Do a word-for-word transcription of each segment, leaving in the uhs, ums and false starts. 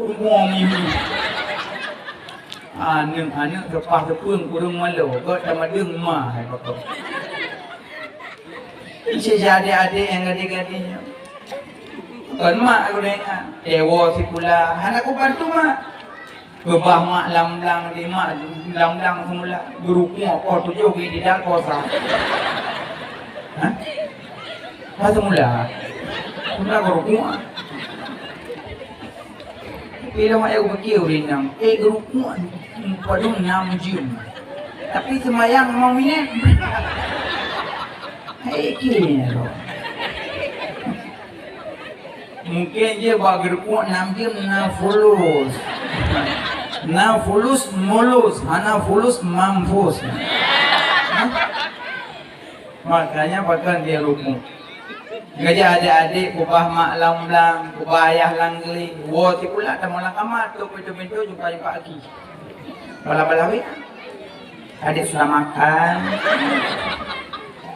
Rumoh mimi. Aneuk-aneuk seupah seupeueng ureueng malo, gok tamadeueng ma hai pakon. Isi adék-adék nyang gadéh-gadéh nyoe. Kon mak aku ingat. Dewa sikula, hana kubantu mak. Keubah mak lam blang di mak lam blang semula. Geurukuk po tujoh gigi di dalam kosa. Hah? Pas semula. Semula geurukuk. Tapi lama ayah berpikir ureueng inong, eh, geurukuk padum enam jam. Tapi sembahyang lima minit. Eh, kira tu. Mungkin je bak geurukuk enam jam na fulus. Na fulus mulus, hana fulus mampus. Makanya pakon dia ruku. Gajah adik-adik kubah mak lam blang, kubah ayah lam geli. Wo sikula tamu lam kama, tok pintu-pintu jumpa-jumpa aki. Bala-bala weh. Adik sudah makan?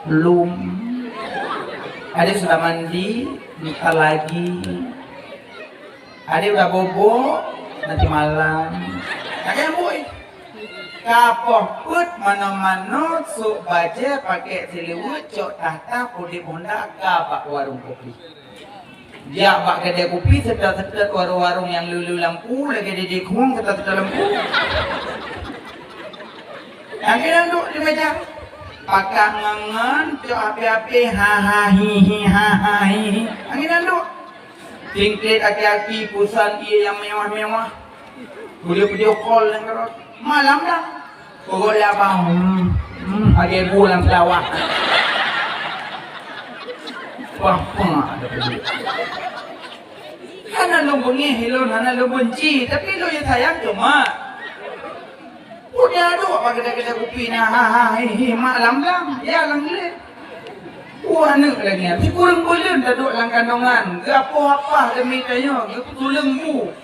Belum. Adik sudah mandi? Bentar lagi. Adik udah bobo? Nanti malam. Kakek amboi. Ka poh peuet manoe-manoe, sôk bajèe, pakèk siliweuet, cok takhta, pudeb honda, ka bak warông kopi. Jak bak keudè kupi, seutôt-seutôt warông-warông nyang lé-lé lampu, lagèe didikhueng seutôt-seutôt lampu. Lagèe nyang duek di meja. Pakat ngon-ngon, cok api-api, ha ha hi hi, ha ha hi hi. Lagèe nyang duek. Singkét aki-aki, pusan ie nyang mewah-mewah. Pujoe-pujoe kol nyang keurot. Malam dah. Pokok lé abang, hmm, hmm, lagèe bu lam seulawah. Wah, pengak ada peue. Hana lôn beungéh ilôn, hana lôn beunci, tapi lôn nyang sayang cuma. Udah duek bak keudè-keudè kupi na, ha, ha, hi, hi, mak lam blang, ya lam glé. Wah, aneuk lagèe nyan, sikureueng buleuen taduek lam kandongan, geuapoh apah demi tanyoe, geupeutuleueng bu.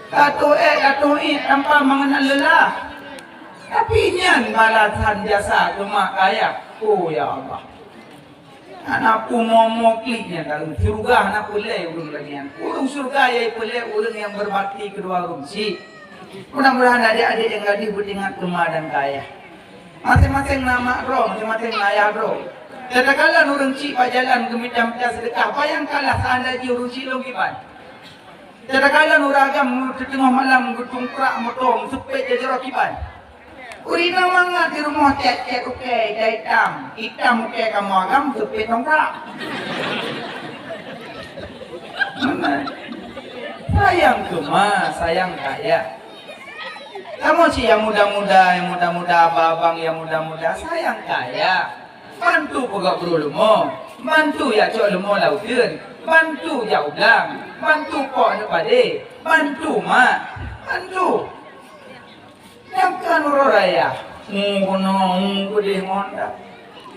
Ka toh ék, ka toh ék, tanpa mengenal lelah. Tapi nyan balasan jasa keu mak keu ayah. Oh, ya Allah. Hana peue mo-mo klik nyan, dalam syurga hana peulé ureueng lagèe nyan. Ureueng syurga ya peulé ureueng nyang berbakti keudua ureueng chik. Mudah-mudahan adik-adik nyang gadih beuingat keu ma dan keu ayah. Maséng-maséng na mak droe, maséng-maséng na ayah droe. Takalon ureueng chik bak jalan geumita-mita seudeukah, bayangkanlah seandai jih ureueng chik lôn kiban. Takalon ureueng agam teuteungoh malam geutungkrak moto, meuseupet jaroe kiban. Ureueng inong mangat di rumoh cét-cét ukèe, jai itam. Itam ukèe kamoe agam, seupet tongkrak. Meunan. Sayang keu ma, sayang keu ayah. Kamoe cit nyang muda-muda, nyang muda-muda, abang-abang nyang muda-muda, sayang keu ayah. Bantu peugöt brôk leumo, bantu jak cok leumo lam uteuen, bantu jak u blang, bantu pok aneuk padé, bantu mak, bantu. Nyan kan uroe raya. Mu keunoe, mu keudeh ngon dah.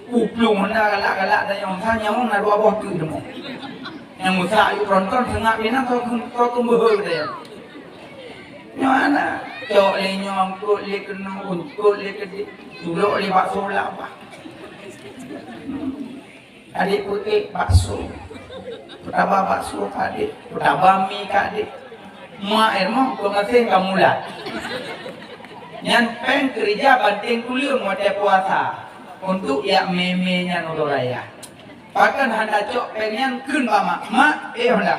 Uplueng honda galak-galak dayong, sa nyawöng na dua boh teuk deungoe. Nyang meusak yue tronton seungab inong, soe keu, soe keu beuhe dayong. Nyoe hana, cok lé nyoe, eungkot lé keunoe, eungkot lé keudeh, tulok lé bakso lam bah. Adék peuék bakso. Peutaba bakso keu adék, peutaba mi keu adék. Mak ilmu peumaséng ka mulat. Nyan péng keurija banténg tuleueng watèe puasa. Untuk jak mé-mé nyan uroe raya. Pakon hana cok péng nyan kheun bak mak, "Mak, eh, honda."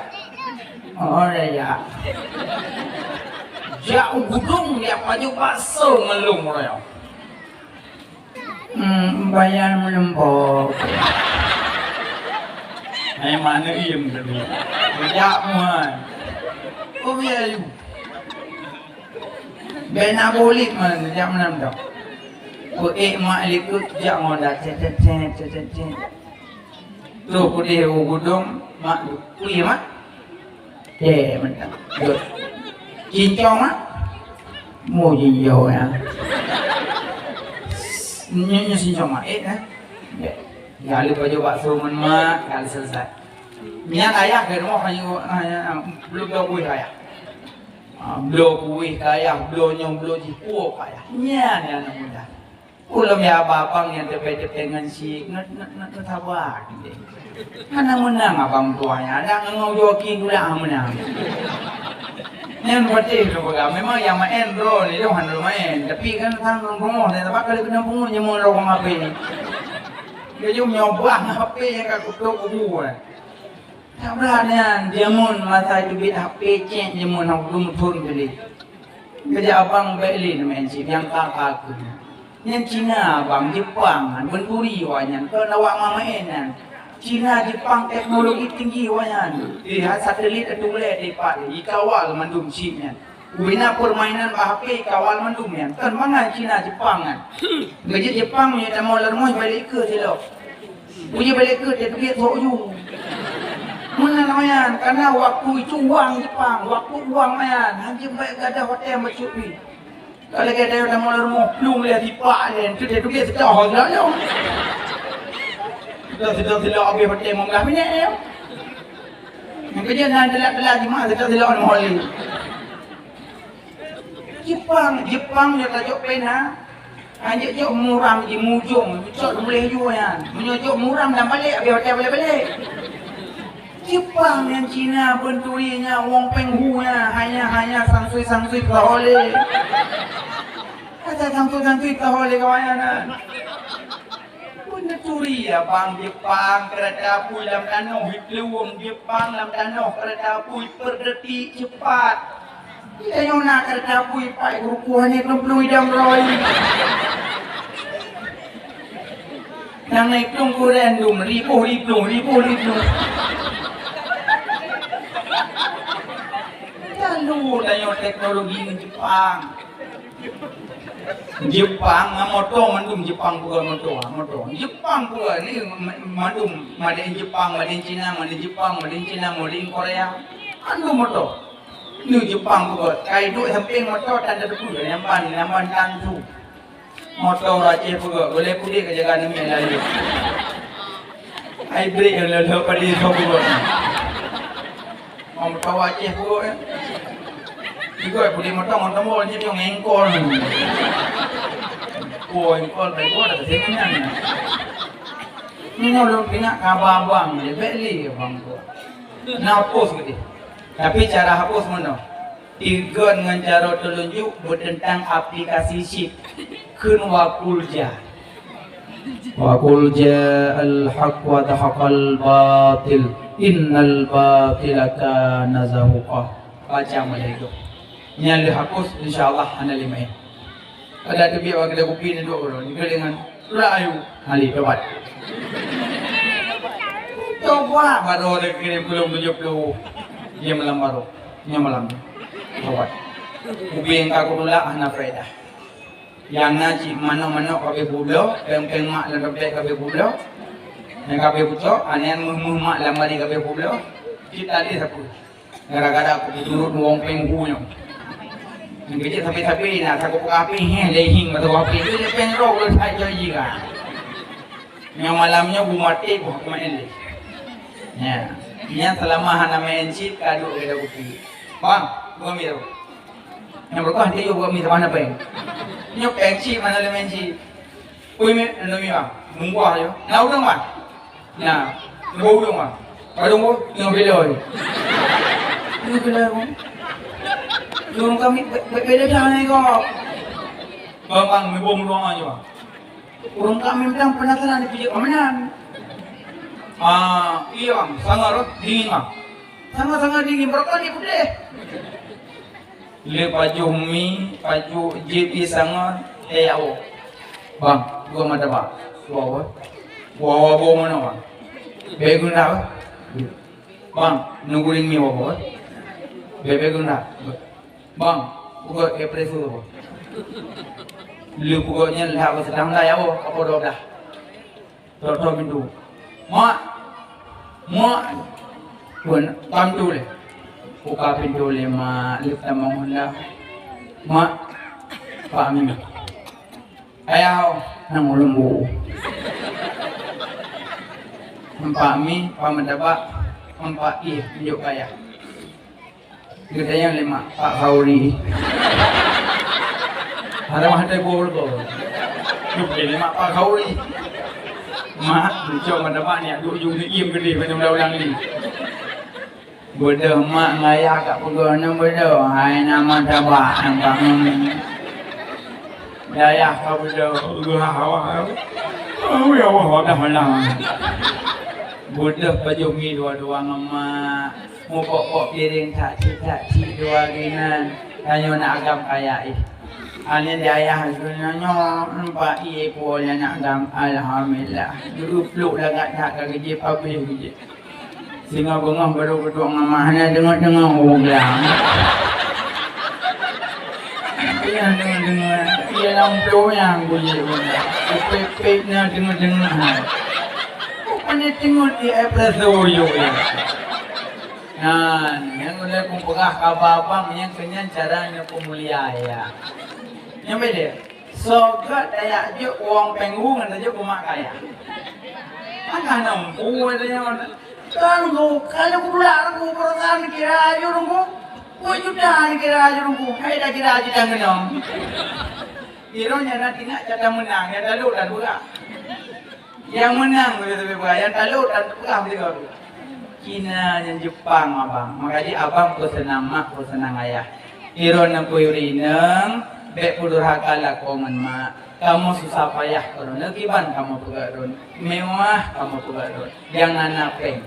Oh, raya. Jak u gudong jak pajoh bakso ngon lôn raya. Hmm, bayar meuleumpok. Hai mana iem tadi? Jak muai. Oh, biar you. Bena bolit mana jak menang dah. Peuék mak likot jak ngon dah, cet, cet, cet. Troh keudeh u gudong, mak, kui, mak. Eh, mantap. Good. Cincong, mak. Mu cincong, ya. Nyoe, nyoe cincong, mak. Eh, eh. Ya. Ya, lu pajoh bakso ngon mak, ka selesai. Nyan ayah keu rumoh, ayo, ayo, belum tahu kuih ayah. Ah, bloe kueh keu ayah, bloe nyoe, bloe jih, puwoe keu ayah. Nyan, nyan aneuk muda. Ulôn ya abang-abang nyang teupée-teupée ngon syik, neu-, neu-, neu-, neusaba. Hana meunang abang tuha nyan, adak ngon joki tulak hana meunang. Nyan patéh lôn peugah, memang nyang maén droe nyoe hana lôn maén, tapi kan sang rumoh nyan, sabab ka lheueh keunong pungo nyoe meurokok H P. Geujok nyoe bak H P nyang ka kutok kubu, eh. Tablah nyan, jameun masa teubiet H P cék jameun hana lôn thon teubiet. Keujak abang bèk lé neumaén cit nyang ka-ka keuh. Nyan Cina, bang, Jepang, beuturi awaknyan, kon awak mamaén nyan. Cina, Jepang teknologi tinggi awaknyan. Eh, satelit atu lé dipat, jikawal mandum cit nyan. Ubena permainan bak H P kawal mandum nyan. Kon mangat Cina, Jepang nyan. Geujeuet Jepang meunyoe tamong lam rumoh, balik keu silop. Uji balik keu dia duit sok ju. Meunan awaknyan, karena waktu itu uang Jepang, waktu uang mayan, hanjeuet baik gadah hotel bacut pi. Kalau kita yang mau rumah plung lihat tipak je, tu dia duit sedang hol lah tu. Sedang sedang sedang habis hotel lima belas minit ya. Yang kerja dan telat-telat cuma sedang sedang mau hol. Jepang, Jepang dia tajuk pena. Anjek jok muram di mujong, cok boleh jua nyan. Meunyoe jok muram dan balik, habis hotel balik-balik. Jepang nyan Cina, beuturi nyan, wong penghu nyan, hanya-hanya sangsui-sangsui peuhole. Asai sangsui-sangsui peuhole kawan nyan. Beuturi ya bang, Jepang, kereta apui lam tanoh, hitleuwong Jepang lam tanoh, kereta apui perdetik cepat. Kita nyoe na kereta apui pai guru kuah ni tlung-tlung idam roi. Nang naik tlung kuren dum, ribuh riplung, ribuh riplung. Lalu tanyoe teknologi ngon Jepang. Jepang ngon moto mandum Jepang peugah moto, ha, moto. Jepang peugah ni mandum made in Jepang, made in Cina, made in Jepang, made in Cina, made in Korea. Mandum moto. Ni Jepang peugah, kai duek samping moto tan teupeue, nyamban, nyamban tan su. Moto Aceh peugah, boleh pudik ke jaga nemi lalu. Ai brek yang lolo pada itu peugah. Moto Aceh peugah ya. Juga pudik moto, moto mau lanjut yang engkol. Oh, engkol baik gua dah kesini kan. Ni nyolong pingat kabar abang, dia beli abang gua. Nah, post gede. Tapi cara hapus meunoe. Tigon ngon jaroe teulunjuk beuteuntang aplikasi chip kheun wa qul ja. Wa qul ja'al haq wa zahaqal batil innal batila kana zahuqa. Baca mulai tu. Nyan lheueh hapus, insya Allah hana lima. Ada teubiet bak keudè kupi ni duek uroe, dikeue dengan tulak ayu. Hali tobat. Tobat baru ada kirim pulung tujuh puluh. Dia malam baru. Nya malam. Tobat. Kupi yang ka kutulak hana faedah. Yang na cik manok-manok kabeh publoe, peng-peng mak dan dompet kabeh publoe. Yang kabeh pucok, aneuk meuh-meuh mak lam bari kabeh publoe. Cit tali sapu. Gara-gara aku turut wong penghu nyoe. Ngeujek sabe-sabe na sagoe peugah H P, heh, lehing mata H P. Dia peng roh le that jai jih ka. Nyoe malam nyoe bu maté bu aku main lé. Ya. Nyan selama hana main chip ka duek beda kupi. Bang, gua mi tu. Yang berkah dia juga mi sama hana peng. Nyoe peng chip mana le main chip. Ui, mi, anu mi bang, meubuah aja. Na udeueng bang? Na, neuboh udeueng bang. Padum boh? Tengok gila aja. Tengok gila aja bang. Ureueng kami be-, be-, beda dah ni kok. Bang, bang, neuboh udeueng aja bang. Ureueng kami mantong penasaran dipijak pamanan. Ah, iya bang, sangat roh, dingin bang. Sangat-sangat dingin, berapa ni putih? Le pajoh mi, pajoh jép ie sangon, eh, ya Allah. Bang, dua mata bak. Dua apa? Dua apa mana, bang? Baik guna apa? Bang, nunggu mi apa? Baik, baik guna. Bang, buka espresso apa? Le buka nya lah sedang lah ya, apa? Apa dua belas? Tok-tok pintu. "Mak! Mak!" Pun, "Kam tu lé?" Buka pintu lé mak, leueb tamong honda. "Mak, Pak Mi." "Ayah, nang ulôn bu." Pak Mi, Pak Meudabak, Pak Ih, tunjuk kaya. Geutanyong lé mak, "Pak Khauri." Hana mah hana ibu ulôn. Geutanyong lé mak, "Pak Khauri." Mak, geucok mata mak ni, duek ujong ni iem gede macam ulang-ulang ni. Beudôh mak ngon ayah ka peugah nyoe beudôh, hai na martabak nyang ka ngon. Dayah ka beudôh, geuh hawa. Oh, ya Allah, wadah malam. Beudôh pajoh mi dua-dua ngon mak. Mupok-pok piring tak cit-tak cit dua ginan. Tanyoe na agam kaya ih. Aneuk dayah geuh nyoe empat ié po aneuk agam, alhamdulillah. Geupluk lagak that ka geujép habéh geujép. Singoh beungoh barô geuduek ngon ma, hana deungoe-deungoe ureueng blang. Iya deungoe-deungoe, iya lam ploh nyang bunyi ureueng blang. Pépét na deungoe-deungoe hai. Bukannya teungoh di espresso yo ya. Nah, nyang ulée kupeugah kaba abang nyang keunyan cara neupeumulia ya. Nyang beda. Soe gét tajak jok wong péng wu ngon tajak beumak kaya. Angkah nampu ada nyawa. Kan ku, kalau ku tulak aku perasaan kira aja dong ku. Dua juta ni kira aja dong ku. Hai dah kira aja dah ngenong. Kira nyana tingak jatah menang, nyata lu dan berat. Nyang meunang leubeh-leubeh beuraya, nyang talô dan teupeugah beutôi. Cina nyang Jepang abang. Maka jih abang peuseunang mak, peuseunang ayah. Droeneuh peue inong, bék peudurhaka lakoe ngon mak. Kamoe susah payah keu droeneuh, kiban kamoe peugah droeneuh. Mewah kamoe peugah droeneuh. Nyang hana péng.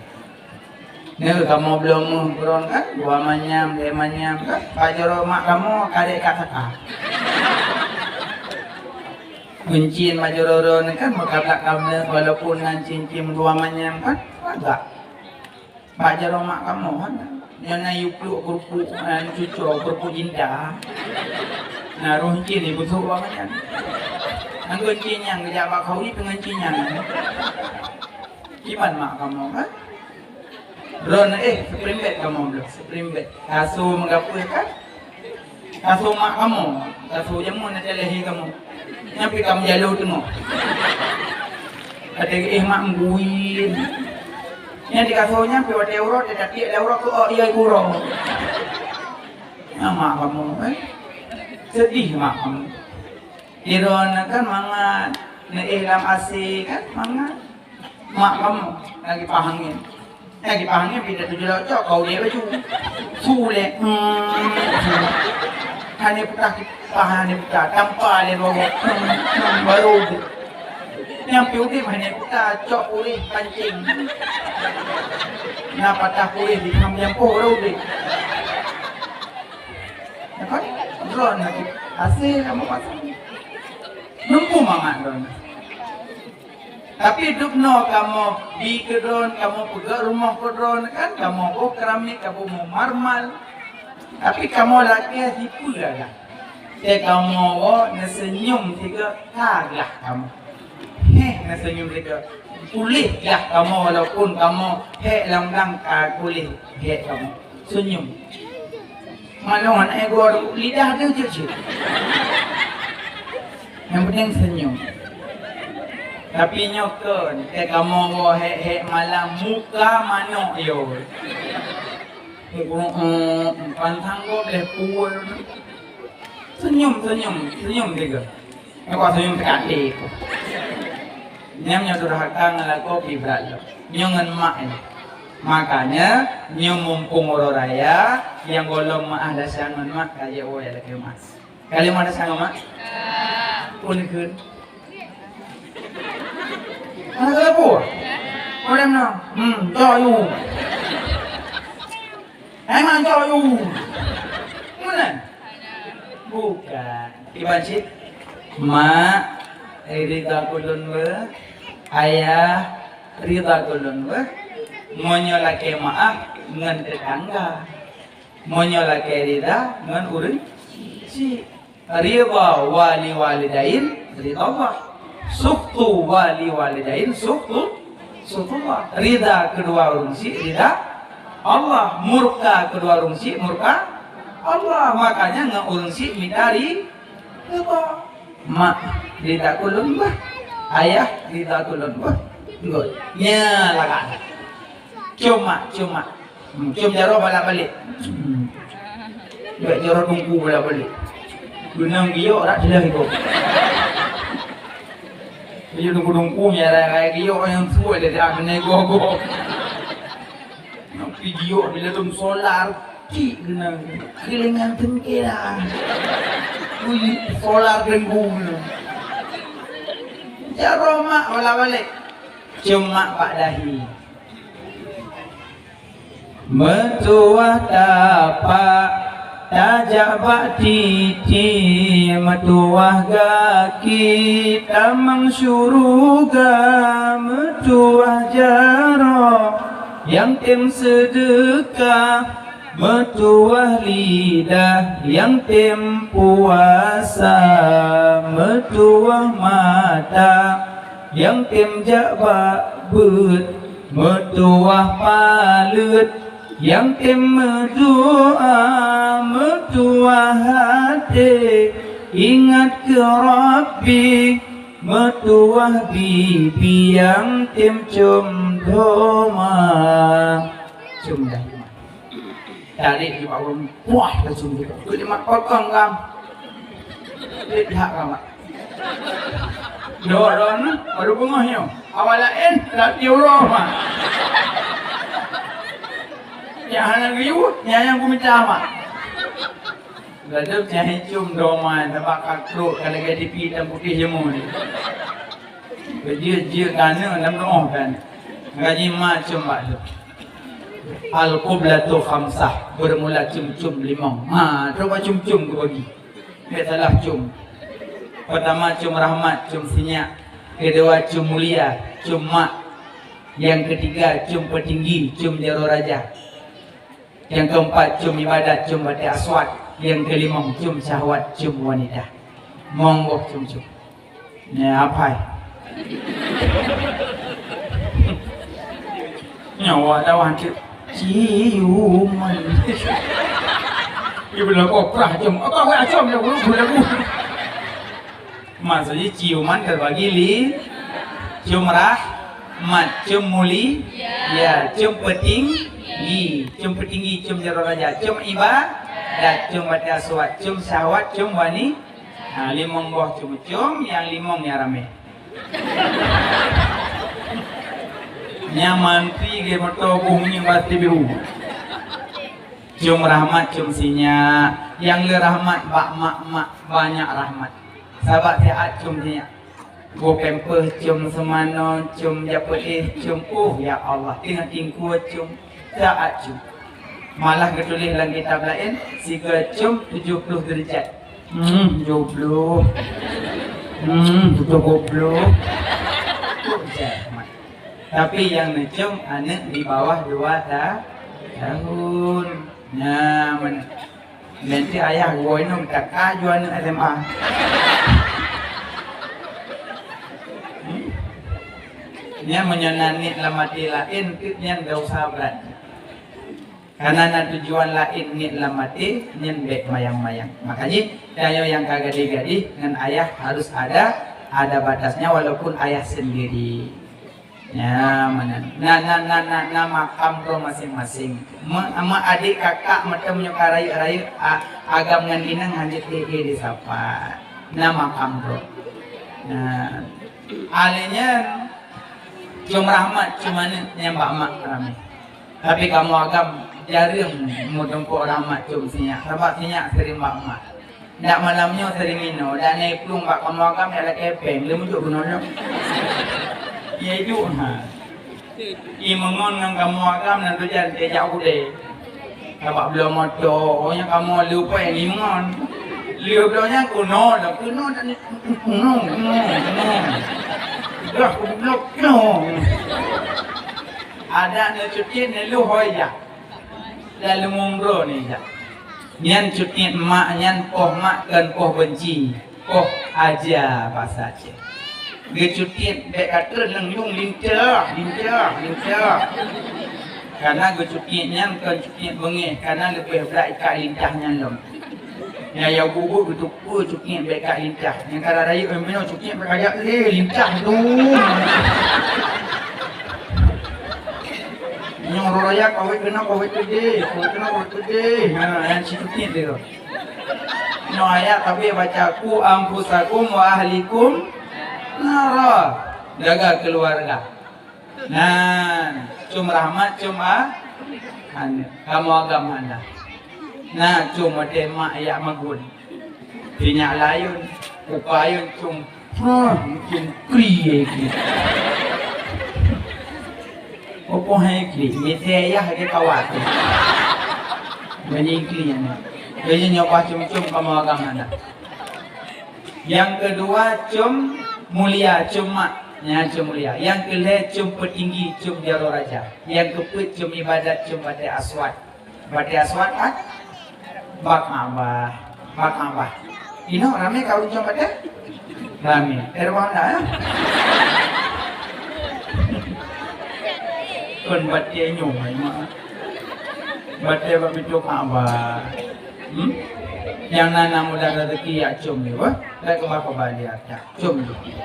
Neu kamoe bloe meuh buron kan, dua manyam, lhée manyam kan. Bak jaroe mak kamoe kadek kat saka. Guncin bak jaroe droeneuh kan, meukablak kamoe walaupun nan cincin dua manyam kan, agak. Bak jaroe mak kamoe kan. Nyoe na yue pluek keurupuk, eh, cuco keurupuk jinda. Na roh cin ni busuk banget kan. Nanggo cin nyang geujak bak kawi teungoh cin nyang. Kiban mak kamoe kan. Droeneuh, eh, Supreme Bed kamoe bloe, Supreme Bed. Kasô meugapeue kan? Kasô mak kamoe, kasô jameun na lehée kamoe. Nyan pih kamoe jalo teungoh. Kata, "Eh, mak meuguin." Nyan di kasô nyan pih watée uroe, teuka tiek lam uroe, keu, "Oh, iya, ibu uroe." Nyan mak kamoe, eh. Sedih mak kamoe. Droeneuh kan mangat, neuéh lam A C kan mangat. Mak kamoe lagi pah angén. Lagi pah angén, pindah tujuh lok cok, kau dia baju. Sulek. Hmm. Hana peutah, pah hana peutah. Tampa dia dua gok. Hmm, hmm, baru tu. Nyang pi udép hana peutah, cok purih pancing. Na patah purih di ham nyang poh baru udép. Nampak? Droeneuh lagi. Hasil kamoe pasang. Nampu mangat droeneuh. Tapi dubnoe kamoe bi keu droeneuh, kamoe peugöt rumoh keu droeneuh kan, kamoe boh keramik, kamoe boh marmal. Tapi kamoe lakée sipeue agam. Teuh kamoe woe neuseunyum sigoe ka glah kamoe. Héh, neuseunyum sigoe. Puléh glah kamoe walaupun kamoe hék lam blang ka puléh hék kamoe. Seunyum. Manoe aneuk goe lidah teuh jeuet-jeuet. Nyang penting seunyum. Tapi nyoe kon, teuh kamoe woe hék-hék malam muka manok yo. Pantang gob leh pue. Seunyum, seunyum, seunyum tiga. Nyoe ka seunyum teukaté. Nyam nyoe durhaka ngon lakoe pih brat lom. Nyoe ngon mak nyoe. Makanya, nyoe mumpung uroe raya, nyang gohlom meuah desya ngon mak, ka jeuet woe lakée mak. Ka lheueh meuah desya ngon mak? Pun kheun. Hana keuleupah? Peue lom na? Hmm, cok yu. Hai mak, cok yu. Meunan? Bukan. Kiban cit? Mak, ridha keu lôn beuh. Ayah, ridha keu lôn beuh. Meunyoe lakée meuah ngon teutangga. Meunyoe lakée ridha ngon ureueng chik. Ridha wali walidain, ridha Allah. Sukhtu wali walidain, sukhtu, sukhtullah. Ridha keudua ureueng chik, ridha Allah. Murka keudua ureueng chik, murka Allah. Makanya ngon ureueng chik mita ri-, ridha. Mak ridha keu lôn beuh. Ayah ridha keu lôn beuh. Good. Nya lagak. Cuma, cuma. Hmm, cium jaroe balak-balik. Hmm. Bèk jaroe teungku balak-balik. Beunang giyok rak jeulaih igoe. Jadi teungku-teungku nyang rai-rai giyok nyang suet lé dak keuneuk igoe-goe. Video bila tu solar, cik kena. Kilengan tengkira. Ui, solar dengku kena. Jaroe mak wala balik. Cuma bak dahi. Meutuwah tapak, tajak bak titi, meutuwah gaki, tamong syuruga, meutuwah jaroe, nyang tem seudeukah, meutuwah lidah, nyang tem puasa, meutuwah mata, nyang tem jak bak beuet, meutuwah paleuet, nyang tem meudoa, meutuwah até, ingat keu Rabbi, meutuwah bibi nyang tem com doma. Com dah. Tarék di bawah, puah langsung gitu. Keulimat potong kan. Lihat hak kan, Mak. Dua orang ni, baru bengah nyo. Awak lain, lati uroe, Mak. Nyang hana geuyue, nyang, nyang ku minta, Mak. Lalu nyang hicum doma, sabab ka krok, ka lagèe tipi hitam putih jemu ni. Beujeuet-jeuet gana lam doa kan. Gaji macam bak tu. Al-qiblatu khamsah, bermula cum-cum limong. Ha, cuba cum-cum ke bagi. Bèk salah cum. Pertama cum rahmat, cum sinyak. Kedua cum mulia, cum mak. Yang ketiga cum petinggi, cum jaroe raja. Yang keempat cum ibadat, cum baté aswad. Yang kelimong cum syahwat, cum wanita. Monggo cum-cum. Nyan apai. Nyawa dah wajib. Ciuman. Ibu lagu prah jom. Apa awak acom lagu, lagu. Maksudnya ciuman terbagi li, cum rahmat, cum muli, ya, cum petinggi, cum petinggi, cum jaroe raja, cum ibadat, cum baté aswad, cum syahwat, cum wani. Ha, limong boh cum-cum, nyang limong nyang ramé. Nyang mantri ge moto bumi pasti biru. Cum rahmat, cum sinyak. Nyang le rahmat bak mak-mak banyak rahmat. Sabab siat cum sinyak. Boh pampers cum seumanoe, cum japeuéh, cum, oh ya Allah, teungoh tingkue cum. Siat cum. Malah geutuléh lam kitab laén, sigoe cum tujoh ploh deurajat. Hmm, tujoh ploh. Hmm, tujoh ploh. Kok jai mat. Tapi nyang neucum aneuk di bawah dua ta-, tahun. Nah, men-, nanti ayah geuwoe inong ka jua aneuk S M A. Hmm? Nyan meunyoe na niet lam até laén, nyan dosa brat. Karena na tujuan laén niet lam até, nyan bèk mayang-mayang. Makajih, tanyoe nyang ka gadih-gadih ngon ayah harus ada, ada batasnya walaupun ayah sendiri. Ya, mana? Na, na, na, na, na makam droe masing-masing. Me-, me-, adik kakak meuteumé nyoe ka rayeuk-rayeuk, a-, agam ngon inong hanjeuet éh-éh disapa. Na makam droe. Nah, alèh nyan, cum rahmat, cum aneuk nyang bak mak ramé. Tapi kamoe agam jareueng meutumpok rahmat cum sinyak, sabab sinyak sering bak mak. Dak malam nyoe sering inoe, dak na iplueng bak kamoe agam dak lakèe pèng, lé meujok keunoe nyoe. Iya iduek ha. I meungon ngon kamoe agam nan tujan teuh jak udé. Sabab bloe moto, oh nyan kamoe lé pèng i meungon. Lé bloe nyan keunoe dak keunoe dak ni, keunoe, keunoe, keunoe. Dah kublok keunoe. Adak neucuti neuluh hôi jak. Lalu mumroe ni jak. Nyan cuti mak nyan poh mak kon poh benci, poh aja basa Aceh. Geucuti bèk ka treun leung-leung lintah, lintah, lintah. Karena geucuti nyan kon cuti beungèh, karena leubeh brat ikat lintah nyan lom. Nyang ya bubu geutupeue cuti bèk ka lintah. Nyang ka rayeuk meunoe cuti bèk ka jak lé lintah tu. Nyoe uroe raya kawét keunoe kawét keudéh, kawét keunoe kawét keudéh. Ha, nyan si cuti dia. Nyoe ayat tapi baca, "Qu anfusakum wa ahlikum nara." Jaga keluarga. Nah, cum rahmat, cum ah. Aneuk, kamoe agam hana. Na cum watèe mak yak magun. Sinyak layun, upayun cum, prah, cum kri, eh, kri. Opo hai kri? Mete yah ke kawat. Banyi kri nyan. Jadi nyoba cum-cum kamoe agam hana. Nyang keudua, cum mulia, cum mak. Nyan cum mulia. Nyang keulhèe, cum peutinggi, cum jaroe raja. Nyang keupeuet, cum ibadat, cum batèe aswad. Batèe aswad, ah? Bak Ka'bah. Bak Ka'bah. Inoe ramè ka ureueng cum batèe? Ramè. Eh, ramè dak, ya? Kon batèe nyoe, mak. Batèe bak pintoe Ka'bah. Hmm? Nyang na, na mudah rezeki yak cum nyoe, bah. Dak keubah-keubah dia, yak cum nyoe.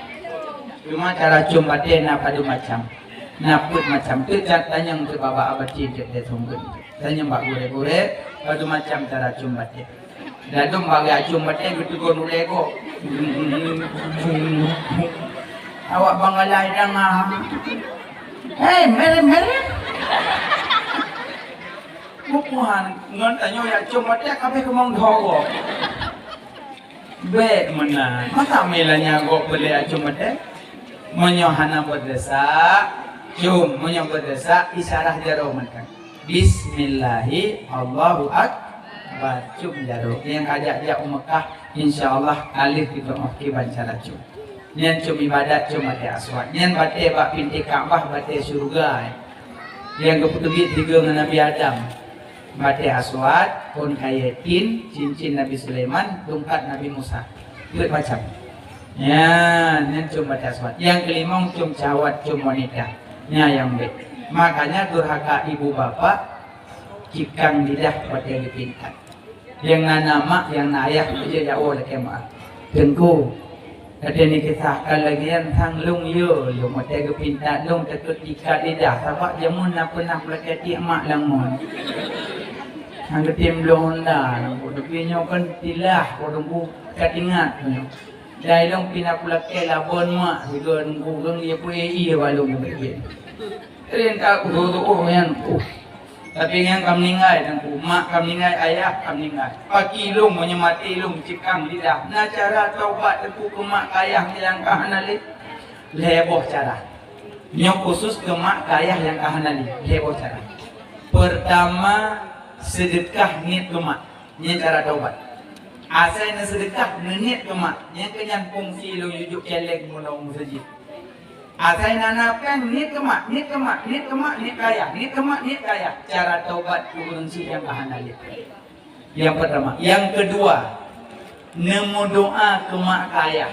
Cuma cara cum batèe na padum macam. Na peuet macam. Teuk tanyong teuk bak abatin teuk teuntèe. Tanyong bak gurèe-gurèe, padum macam cara cum batèe. Ladôm bak geucum batèe geuteugôt ulèe gob. Awak bangai danga. Hei, mèrèh-mèrèh! Bubuhan ngon tanyoe jak cum batèe ka abéh keumong dhoe gob. Bèk meunan. Masa meuilan nyan gob peureulèe jak cum batèe? Meunyoe hana beudesya, cum. Meunyoe beudesya, isyarah jaroe mantong. Bismillahi, Allahu Akbar. Cum jaroe. Nyang ka jak-jak u Mekah, insya Allah, ka lheueh geutu'oh kiban cara cum. Nyan cum ibadat, cum batèe aswad. Nyan batèe bak pintoe Ka'bah, batèe syeuruga. Nyang geupeuteubiet sigoe ngon Nabi Adam. Batèe aswad, phôn kayèe tin, cincin Nabi Sulaiman, tungkat Nabi Musa. Peuet macam. Nyan, nyan cum batèe aswad. Nyang keulimong cum syahwat, cum wanita. Nyan nyang bèk. Makanya durhaka ibu bapak, cikang lidah watèe geupintat. Nyang na, na mak, nyang na ayah, beujeuet jak woe lakèe meu'ah. Teungku, watèe neukisahkan lagèe nyan sang lôn yo, lôn watèe geupintat lôn takot ikat lidah, sabab jameun na peunah peulakèe tiek mak lam mon. Nyang geutem bloe honda, tapi nyoe kan tilah, po teungku ka teuingat nyoe. Dai lôn pih na peulakèe labon mak, sigoe teungku geuh, ie peuéh ie bak lôn geubeuet. Rin ka uroe-uroe nyan, uh. Tapi nyan ka meuninggai teungku, mak ka meuninggai, ayah ka meuninggai. Paki lôn meunyoe maté lôn cikang lidah. Na cara taubat teungku keu mak keu ayah nyang ka hana lé? Lhèe boh cara. Nyoe khusus keu mak keu ayah nyang ka hana lé, lhèe boh cara. Peurtama, seudeukah niet keu mak. Nyan cara taubat. Asai neuseudeukah, neuniet keu mak. Nyan keuh nyan fungsi lôn jujok céléng meunyoe u meuseujid. Asai na, na péng, niet keu mak, niet keu mak, niet keu mak, niet keu ayah, niet keu mak, niet keu ayah. Cara taubat keu ureueng syiek nyang ka hana lé. Nyang peurtama. Nyang keudua, neumeudoa keu mak keu ayah.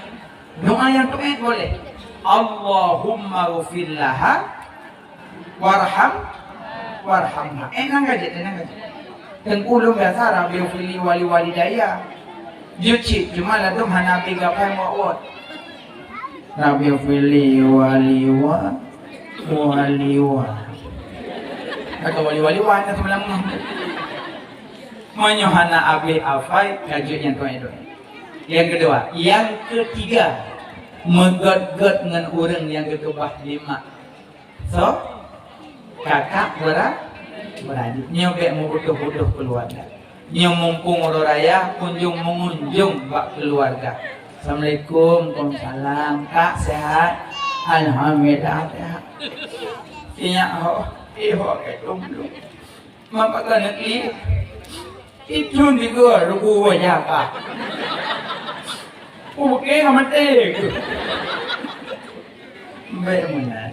Doa nyang taát boleh. Allahumma ghfir laha warham, warhamha. Eh, nyan ka jeuet, nyan ka jeuet. Teungku lôn biasa, Rabbighfirli waliwalidayya. Jeuet cit, cuma ladôm hana abéh geuhafai muwat-muwat. Rabbighfirli waliwa, waliwa. Atau waliwaliwa, na seubelah mah. Meunyoe hana abéh hafai, ka jeuet nyang taát-taát. Nyang keudua, nyang keutiga, meugét-gét ngon ureueng nyang geukeubah nyan. So, kakak bera-, beradik. Nyoe bèk meubutoh-butoh keuluwarga. Nyoe mumpung uroe raya, kunjong meungunjong bak keuluwarga. Assalamualaikum, waalaikumsalam. Kak, sehat? Alhamdulillah, sehat. Inyak ho, eh, ho, eh, jomblo. Mak bak keuneuk li, icun tiga ribu wajah ka. Oke, ka maté. Bèk meunan.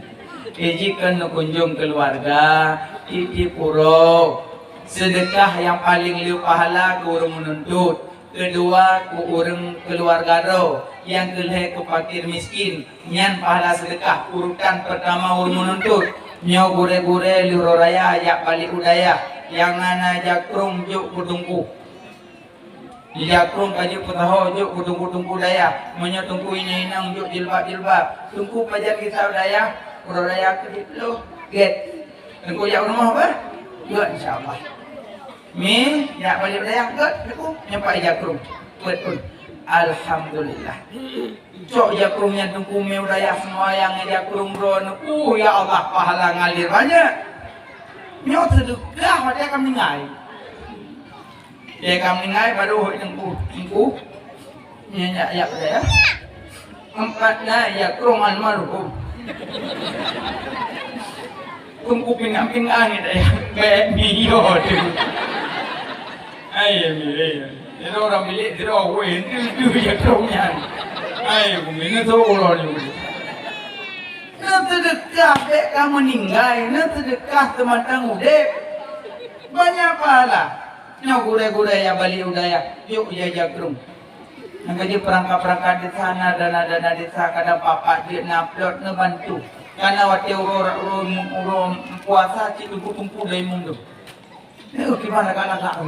Iji keu neukunjong keuluwarga, tiep-tiep uroe. Seudeukah nyang paleng le pahala keu ureueng meununtut. Keudua, keu ureueng keuluwarga droe, nyang keulhèe keu fakir miskin, nyan pahala seudeukah urutan peurtama ureueng meununtut. Nyoe gurèe-gurèe lheueh uroe raya jak balek u dayah, nyang na-na jakrong jok keu teungku. Jakrong ka jeuet peusaho jok keu teungku-teungku dayah, meunyoe teungku inong-inong jok jilbab-jilbab, teungku pajan gisa u dayah, uroe raya keu jiploh, gèt. Teungku jak u rumoh bah? Gèt, insya Allah. Mi, jak balek u dayah gèt, teungku, nyoe pat jakrong. Beutôi. Alhamdulillah. Cok jakrong nyan teungku mi u dayah seumayang ngon jakrong droeneuh. Uh, ya Allah, pahala ngalir banyak. Nyoe seudeukah watée ka meuninggai. Watée ka meuninggai baru hôi teungku, teungku. Nyan jak, jak, ya. Empat nai ya krong almarhum. Teungku pingan-pingan ni daya. Bèk miyô tu. Ai, mi, ai. Sidroe ureueng bilék, sidroe wéh, tu, tu ya krong nyan. Ai, bumi ni tu ulo ni. Neuseudeukah bèk ka meuninggai, neuseudeukah seumantang udép. Banyak pahala. Nyoe gurèe-gurèe nyang bali u dayah, jok ija-ija krong. Nyang ka jeuet peurangkat-peurangkat desa, na dana-dana desa, kadang papat jeuet na plot neubantu. Kana watèe uroe, uroe, uroe puasa cit teungku-teungku dai mundum. Eh, kiban lagak-lagak tu.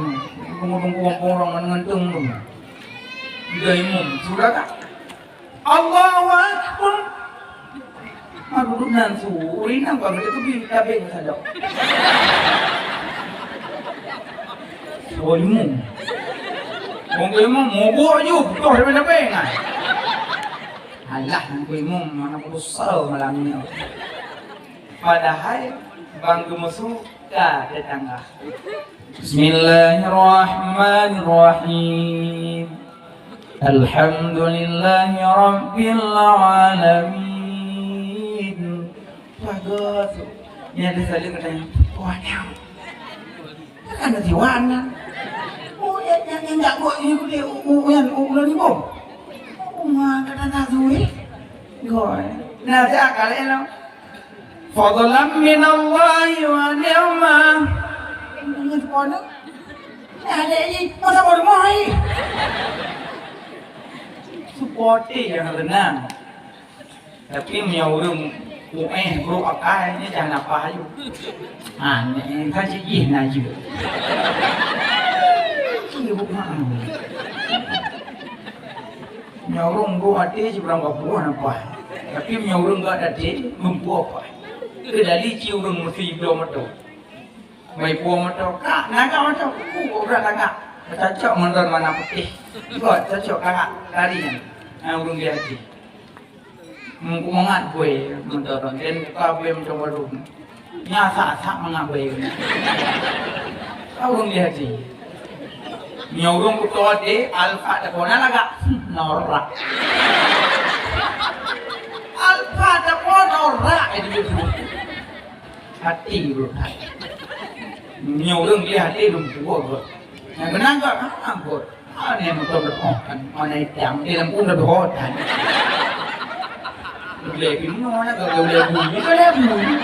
Teungku-teungku gampông rong ngon teung tu. Dai mum, sudah tak? Allahu Akbar. Aku duduk nan su, ureueng inong ka geuteukeubie tabeng sadok. Oh, imum. Wong imum mubuk ju, putôh daripada tabeng kan. Alah, aku imum, mana aku besar malam ni. Padahai bang geumusu ka tetangga. Bismillahirrahmanirrahim. Alhamdulillahi rabbil alamin. Bagus. Ni ada saling katanya, "Wah, nyang." Kan ada jiwan kan. Oh, ya, ya, ya, enggak, gua ini gua dia, u-, u-, yang, u-, ulang ni, Bang. Oh, mah, kata tak tu, eh. Gua, eh. Nah, saya kali lah. Fadlan minallahi wa ni'mah. Ingat kau nak? Nah, ada ini, masa baru mai. Supporti yang renang. Tapi meunyoe ureueng uéh brok akai, nyan jangan apa ayu. Ha, nyan kan cit jih na jeuet. Iya, bu, ha. Meunyoe ureueng brok até, sibarang gabuh na paih. Tapi meunyoe ureueng gèt até, meumpu apa? Keudali ci ureueng meusi bloe moto. Mai puwoe moto, "Kak, lagak moto." "Ku, kok brat lagak?" "Cocok ngon lôn warna putih." "Gèt, cocok, kakak. Lari nyan." Nah, ureueng di hati. Meumangat bui moto lôn, dan buka bui moto baru. Nya sak-sak mangat bui. Nah, ureueng di hati. Nyoe ureueng kuto di Alfa teuka na lagak. Norak. Alfa teuka norak, eh, di situ. Hati ureueng that. Nyoe ureueng lé hati lom puwoe gèt. Nyang keunan gèt, ha, gèt. Aneh meuton deuh, oh, kan, warna itam, di lampung deuh, oh, kan. Ulèe pih nyoe na, gèt ulèe bui, ulèe bui.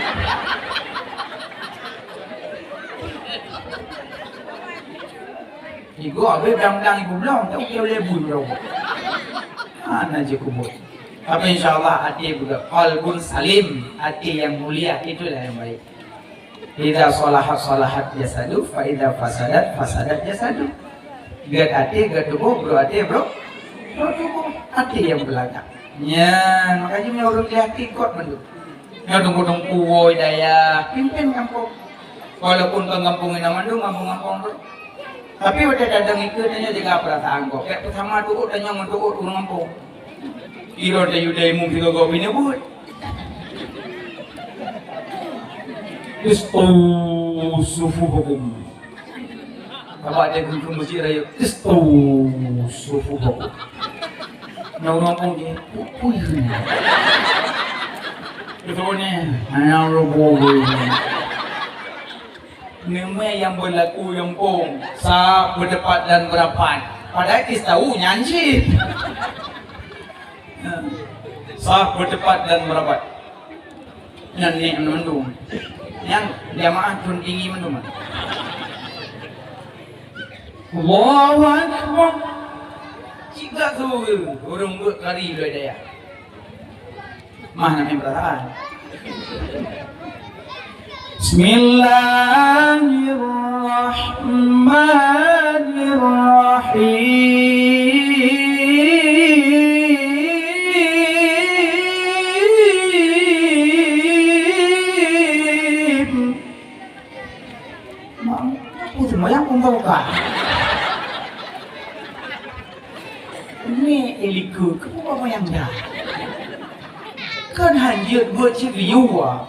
Igoe abéh dang-dang ibu blong, tak ukèe ulèe bui meurobok. Hana jikubur. Tapi insya Allah até beugèt, qalbun salim, até nyang mulia, itulah yang baik. Idza salahat salahat jasadu, fa idza fasadat fasadat jasadu. Gèt até, gèt tuboh, brok até, brok, brok tuboh. Até nyang beulagak. Nyan, makajih meunyoe ureueng lé até gèt mandum. Nyoe teungku-teungku woe dayah, pimpin gampông. Walaupun kon gampông inong mandum, gampông-gampông tu. Tapi watèe tadong ikeue tanyoe jaga peurasaan gob. Bèk peusama tuôt tanyoe ngon tuôt ureueng gampông. Ilôn tayue dai mum sigoe-goe beuneubeuet. Istu sufufakum. Sabab dia keuneuk meuseujid rayeuk, "Istu sufufakum." Nyoe ureueng gampông jih, "Peue, peue?" Beutôi nyan, hana ureueng gampông. Neumè nyang beulaku nyang phôn, saf beuteupat dan beurapat. Padahai istau nyan cit. Saf beuteupat dan beurapat. Nyan nèk mandum. Nyan jamaah thôn tinggi mandum. Allahu Akbar. Cit gak tu ureueng beuet kari loi dayah. Mah na meuperasaan. Bismillahirrahmanirrahim. Mak, aku seumayang pun kau buka. Ni ilikeu, keu apa yang dah? Kan hanjeuet buet cit liu, ah.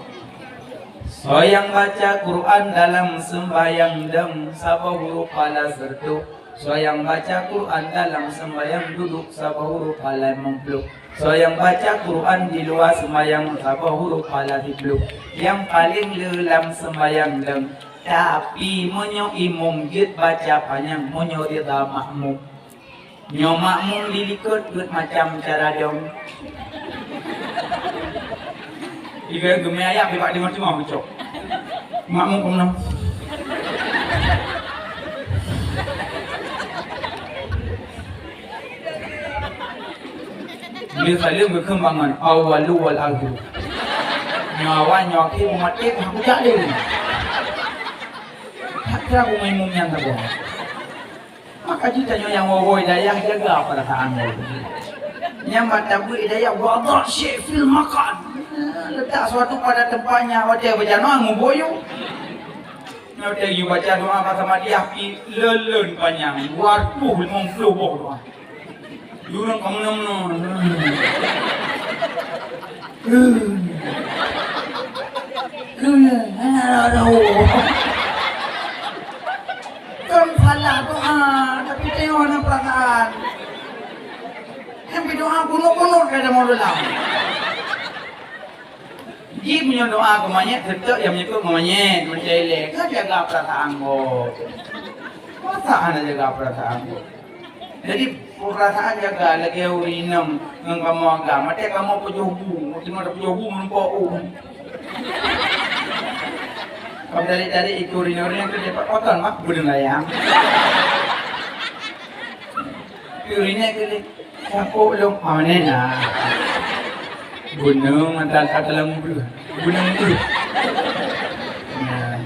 Soe nyang baca Quran dalam seumbahyang dong, saboh huruf pahala siratoh. Soe nyang baca Quran dalam seumbahyang dudoe, saboh huruf pahala limong ploh. Soe nyang baca Quran di luwa seumbahyang, saboh huruf pahala siploh. Nyang paleng le lam seumbahyang dong. Tapi meunyoe imum jeuet baca panyang, meunyoe rida makmum. Nyoe makmum di likot peuet macam cara dong. Tiga geumé ayam bak timah-timah geucok. Makmum keunoe. Dia salim geukheun bangon, "Awwalu wal akhiru." Nyoe awai, nyoe akhé, umat ék, aku jak lé. Hak kira aku makmum nyang saboh. Maka jih tanyoe nyang woe-woe hidayah, jaga peurasaan woe. Nyang bak tabeuet hidayah, wadha syai' fil maq'ad. Letak sesuatu pada tempatnya, watèe beujanoe nguboh yue. Watèe yue baca doa Basamadiah pi lôn-lôn panyang, dua ratus limong ploh boh doa. Yue ureueng ka meunoe-meunoe. Kon salah doa, tapi tengok na perasaan. Nyang pi doa kunut-kunut keu ada mau dalam. Jih meunyoe doa keu manyét, teutap nyang meunyeukot keu manyét, meucai lé. Kan jaga perasaan gob. Masa hana jaga perasaan gob? Jadi, peurasaan jaga lagèe ureueng inong ngon kamoe agam. Watèe kamoe peujoh bu, watèe kamoe peujoh bu meureumpok u. Kamoe tarék-tarék ikôt ureueng inong, ureueng inong keu dapat koton, mak, beudeueng layang. Ureueng inong keu lé, "Sapo lôn?" "Ah, nena." Beuneueng mata ka dalam beuh. Beuneueng beuh. Nah.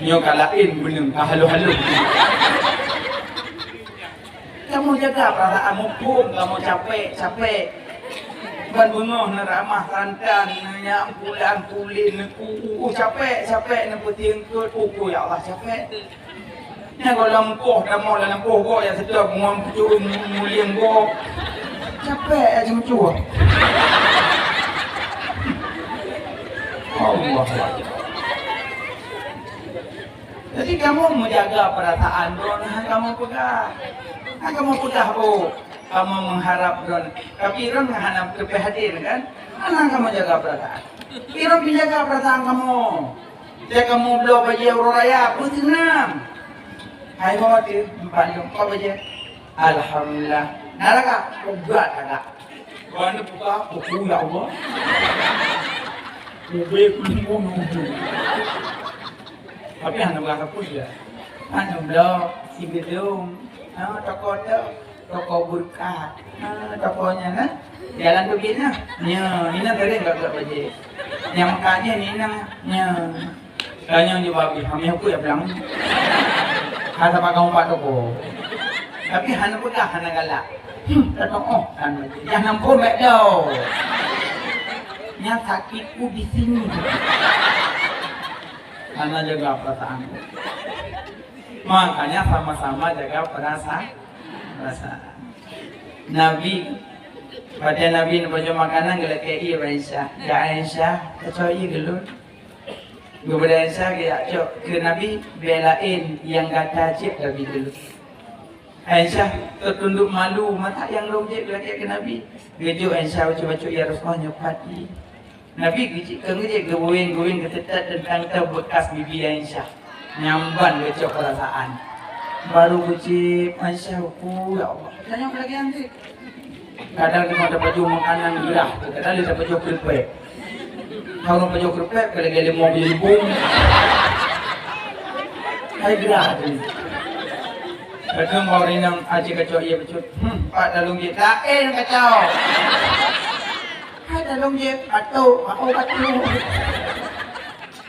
Nyoe ka laén beuneueng, ka halo-halo. Kamoe jaga peurasaan muphom, kamoe capek, capek. Ban beungoh neuramah santan, neunyang pulan pulen, neuku, uh, uh, capek, capek, neupeusieng keu, uh, uh, ya Allah, capek. Nyan goh lam poh, kamoe lam poh goh, ya, seutôt ngon pucuk mulieng goh. Capek, ya, ceumeucue. Allah Akbar. Jadi, kamoe meujaga peurasaan droe, hana kamoe peugah. Hana kamoe peugah, oh, kamoe meuharab droe. Tapi droe hana teupeu hadir, kan? Hana kamoe jaga peurasaan. Tapi droe pih jaga peurasaan kamoe. Watèe kamoe bloe bajèe uroe raya, peuseunang. Hai ho teuh, empat lôn, pat bajèe? Alhamdulillah. Na lagak? Ugat lagak. Wan buka, oh, ya Allah. Ubé kulung bunuh. Tapi hana peugah sapeue dia. Hana bloe, sigeudong. Ha, toko tu, toko beureukat. Ha, toko nyan, ha. Jalan tu gét nyan. Nyan, ina sering gak-gak bajèe. Nyang meukat nyan, ina. Nyan. Tanyong jaweueb, "Hami hukui ya pulang." Hana bak kamoe pat toko. Tapi hana peugah, hana galak. Hmm, tatoh, oh, kan, jangan nampung bèk dong. Nyan sakitku di sini. Hana jaga perasaan. Makanya sama-sama jaga perasa-, perasaan. Nabi, watèe Nabi neupajoh makanan, geulakèe ié bak Aisyah. "Ya Aisyah, kacok ié keu lôn." Geubeudôh Isa geujak cok keu Nabi, bèe laén nyang gata cit Nabi dulu. Aisyah teutundok malu, masa nyang lôn jép geulakèe keu Nabi. Geujok Aisyah bacut-bacut, "Ya Rasulullah, nyoe pat jih." Nabi geujik, keu geujik geuwén-geuwén geuteutap teuntang teuh beukas bibi Aisyah. Nyang ban geucok peurasaan. Baru geucit Aisyah, "Oh, ya Allah, tanyong lagèe nyan cit." Kadang teuma tapajoh makanan geurah, kadang lé tapajoh keuripèk. Kalau tapajoh keuripèk, ka lagèe leumo beujeulubong. Hai geurah tu. Kadang bak ureueng inong aci kacok ié bacut. Hmm, pat dalông jép, laén kacok. Hai dalông jép, batuk, batuk, batuk.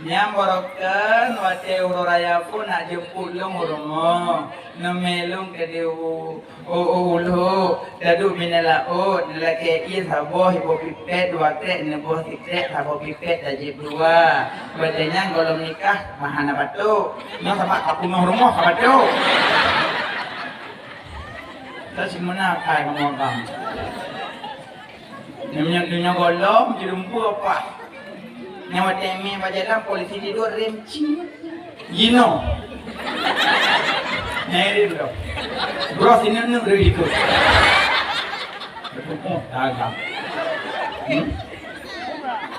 Nyang barokon watèe uroe raya phôn nak jemput lôn u rumoh. Neumè lôn keudéh u, u, u, u lhôk, taduek minan laôt, neulakèe ié saboh, iboh pipèt dua krèk, neuboh sikrèk saboh pipèt, tajép dua. Watèe nyan gohlom nikah, mah hana batuk. Nyoe sabab ka peunoh rumoh ka batuk. Ka simeunan akai kamoe agam. Nyoe, nyoe gohlom jeurumpue apa? Nyoe watèe mé bak jalan, polisi tidor, rem cing. Jinoe. Nyan rem tu. Bro, sini ni rem ikut. Oh, dagang. Hmm?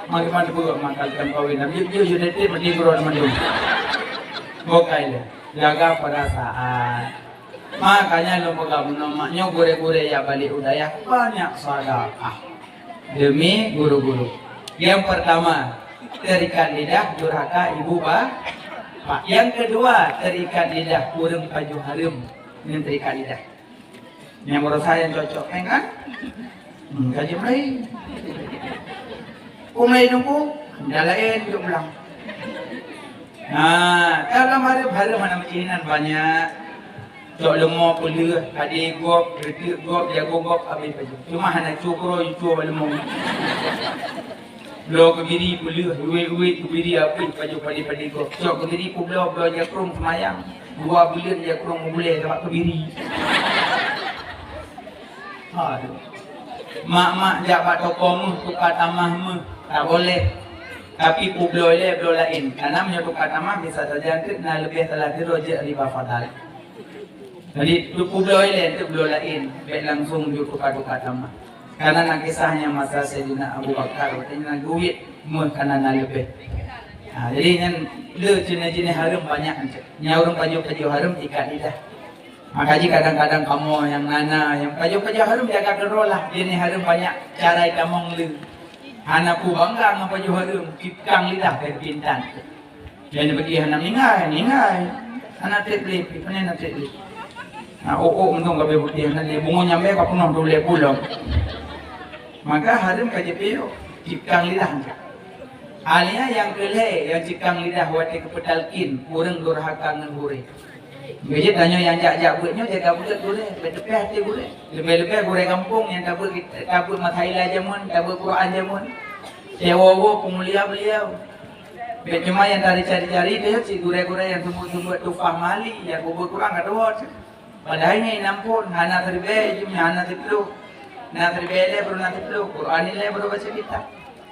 Mari, mari, buka makan dan kawin. Nabi, dia, dia, dia, dia, mati guru nama dia. Bukai dia. Jaga perasaan. Makanya lôn peugah bunoe mak nyoe gurèe-gurèe nyang balik u dayah banyak sedekah demi guru-guru. Yang pertama, terikat lidah durhaka ibu ba-, bapak. Yang kedua, terikat lidah ureueng pajoh hareuem ngon terikat lidah. Nyang baroesa nyang cocok, kan? Hmm, ka jeuet mulai. Ku mulai nunggu, dah laén jok pulang. Nah, dalam hareuem-hareuem hana meucinan banyak. Cok leumo peuleueh, padé gob, reuteuek gob, jago gob, habéh pajoh. Cuma hana cukro, cukro bak leumo. Bloe keubiri peuleueh, uwét-uwét keubiri, habéh pajoh padé-padé gob. Cok keubiri peubloe, bloe jakrong seumayang. Dua buleuen jakrong meubulée sabab keubiri. Aduh. Mak-mak jak bak toko meuh, tuka tamah meuh, tak boleh. Tapi peubloe ilée bloe laén. Karena meunyoe tuka tamah bisa saja eunteuk na leubeh salah sidroe jeuet riba fadal. Jadi, peubloe ilée eunteuk bloe laén, bèk langsung jeuet tuka-tuka tamah. Karena na kisah nyang masa Saidina Abu Bakar, watèe nyan geuwét meuh kana na leubeh. Ha, jadi nyan le jeunèh-jeunèh hareuem banyak eunteuk. Nyang ureueng pajoh-pajoh hareuem ikat lidah. Maka jih kadang-kadang kamoe nyang na-na, nyang pajoh-pajoh hareuem jaga keudroe lah, jeunèh hareuem banyak cara itamong le. Hana peue bangga ngon pajoh hareuem, tikang lidah dari pintan. Nyang beuti hana minggai, minggai. Hana trép lé, pane hana trép lé. Na ôk-ôk mantong ka beuti hana lé, bungo nyambe ka peunoh dulé pulang. Maka hareuem ka jipiôh, tikang lidah. Alia nyang keulhèe nyang tikang lidah watèe geupeutalkin ureueng durhaka ngon gurèe. Beujeuet tanyoe nyang jak-jak beuet nyoe jaga beuet gurèe, bèk teupèh até gurèe. Leubeh-leubeh gurèe gampông nyang tabeuet, tabeuet masaila jameun, tabeuet Quran jameun. Siwoe-woe peumulia beliau. Bèk cuma nyang tari cari-cari deh, cit gurèe-gurèe nyang seumeuk-seumeuk tupah mali, nyang kubeuet Quran ka tuwoe. Padahai nyan inong phon, hana siribèe, jih nyan hana siplôh. Na siribèe ilèe baru na siplôh, Quran ilèe baru baca kitab.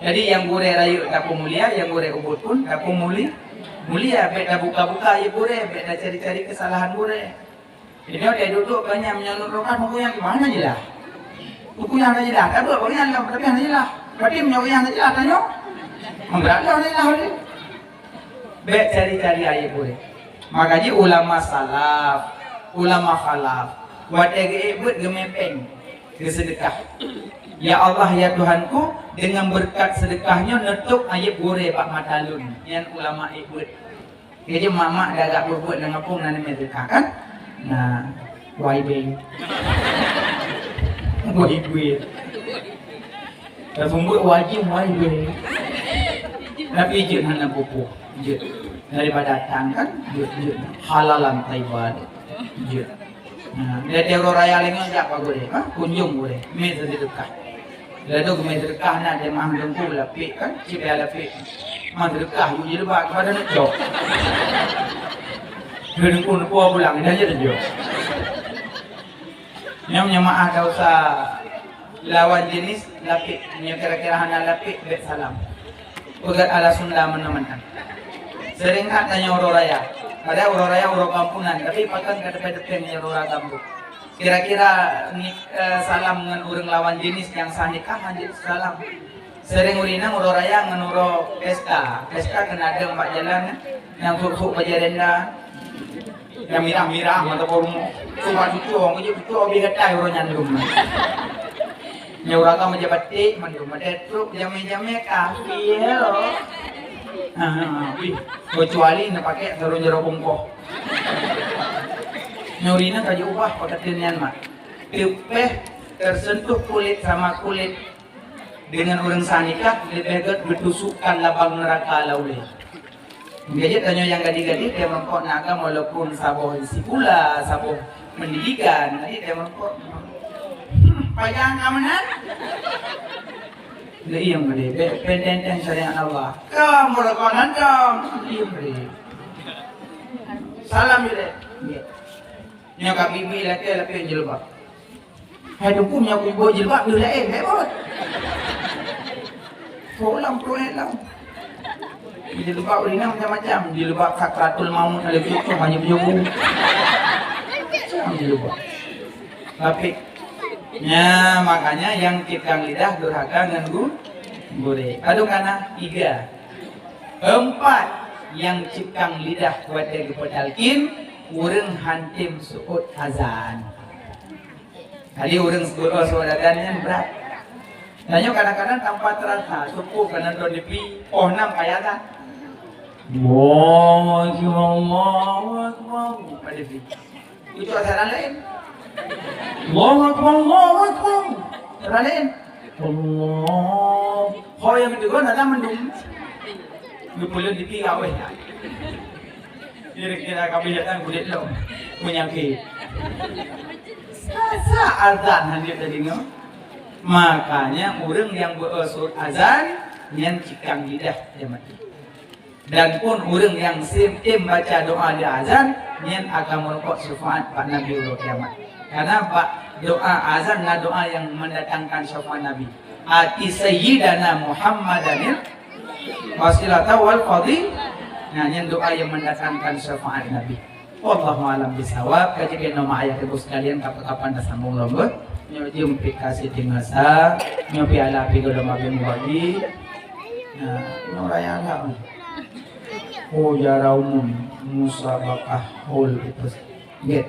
Jadi, nyang gurèe rayeuk tapeumulia, nyang gurèe ubit pun tapeumuli-, mulia. Bèk tabuka-buka aib gurèe, bèk tacari-cari keusalahan gurèe. Jadi, watèe duek-duek banyak meunyoe nurot roh, buku nyang di mana jeulaih? Buku nyang hana jeulaih, tabeuet bak nyan lom, tapi hana jeulaih. Berarti meunyoe nyang hana jeulaih, tanyoe. Meubeurala hana jeulaih ulèe. Bèk cari-cari aib gurèe. Maka jih ulama salaf, ulama khalaf, watèe geuék beuet geumè péng, geuseudeukah. Ya Allah, ya Tuhanku, dengan beureukat seudeukah nyoe neutôb aib gurèe bak mata lôn. Nyan ulama ék beuet. Keu jih mak-mak dak gak beuet-beuet lam gampông na neumè seudeukah kan? Nah, wai bèe. Wai bèe. Taseumeubeuet wajéb wai bèe. Tapi jeuet hana pupuk. Jeuet. Daripada datang kan? Jeuet, jeuet. Halalan thayyiban. Jeuet. Nah, dari uroe raya lengah jak bak gurèe, ha? Kunjung gurèe. Mè seudeukah. Lalu geumè seudeukah na jeumaah Teungku lapék kan? Cit payah lapék. Mè seudeukah yue jilbab keupada neucok. Teungku neupo pulang, dah jeuet jok. Nyang jeumaah tak usah lawan jenis lapék, nyoe kira-kira hana lapék, bèk salam. Peugét ala Sunda meunan-meunan. Seuring that tanyoe uroe raya. Padahai uroe raya uroe kampungan, tapi pakon ka teupèng-teupèng nyoe uroe raya gampông. Kira-kira ni, eh, salam ngon ureueng lawan jenis nyang sah nikah, hanjeuet salam. Seuring ureueng inong uroe raya ngon uroe pesta. Pesta keuneuk dong bak jalan, nyang sôk-sôk bajèe renda. Nyang mirah-mirah mata bak rumoh. Cuma cucue, meujeuet cucue bie gatai uroe nyan dum. Nyoe ureueng agam meujeuet batik mandum, ada trok jamé-jamé kafé lo. Ha, ha, ha. Wih, kecuali na pakai sarong jaroe bungkôh. Nyoe ureueng inong ka jiubah pakaian nyan mat. Teupèh tersentuh kulit sama kulit dengan ureueng sah nikah, leubeh gèt geutusukkan labang neuraka lam ulèe. Jadi tanyoe nyang gadih-gadih, dia meureumpok na agam walaupun saboh sikula, saboh pendidikan, jadi dia meureumpok. Hmm, payah ka meunan? Leuieng gadih, bèk penteng-teng syariat Allah. Kamoe meureumpok nan dong, leuieng gadih. Salam je deh. Nyoe ka bibi lakèe lapèe jilbab. Hai Teungku, meunyoe kubuet jilbab, lheueh laén, bèk buet. Pulang, pulang, pulang. Jilbab ureueng inong macam-macam. Jilbab sakratul maut, ada cucuk, hanya beujubu. Macam jilbab. Tapi, ya, makanya nyang cit kang lidah durhaka ngon gu-, gurée. Padum kana? Tiga. Empat, nyang cit kang lidah watée geupeutalkin, ureueng han tem seuôt azan. Jadi ureueng seuôt, seuôt azan nyan brat. Tanyoe kadang-kadang tanpa terasa, suku kadang droe di pi, poh nam ka azan. Allahu Akbar, Allahu Akbar. Pada pi. Itu ajaran lain. Allahu Akbar, Allahu Akbar. Ajaran lain. Allah. Ho nyang keudua, nada mendung. Geupeuleuen di pi aweh. Kira-kira kami datang kulit lom. Menyakit. Sasa azan hanya tadi ngau. Makanya ureueng nyang beuôt seuôt azan, nyan cit kang lidah dia mati. Dan pun ureueng nyang sim tem baca doa di azan, nyan akan meureumpok syafaat bak Nabi uroe kiamat. Karena bak doa azan na doa nyang mendatangkan syafaat Nabi. Ati Sayyidana Muhammadanil wasilata wal fadhi. Nah, nyan doa nyang mendatangkan syafaat Nabi. Wallahu a'lam bishawab. Ka jeuet keu nyoe mak ayah ibu sekalian, kapan-kapan tasambong lom, beuh. Nyoe jeuem pih ka Siti Nurhasa, nyoe pih alah pih gohlom abéh mubagi. Nah, nyoe raya agam. Oh, juara umum musabaqah hol itu. Nggih.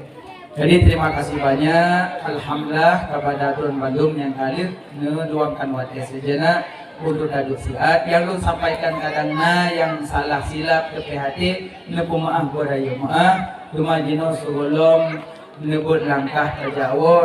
Jadi, terima kasih banyak. Alhamdulillah, kepada tuan bandum nyang ka lheueh, neuduangkan watée sijenak untuk taduek siat. Nyang lôn sampaikan kadang na nyang salah silap, teupeuhati, neupeumaáh, beurayeuk meuáh. Teuma jinoe sigohlom neubeuet langkah tajak woe.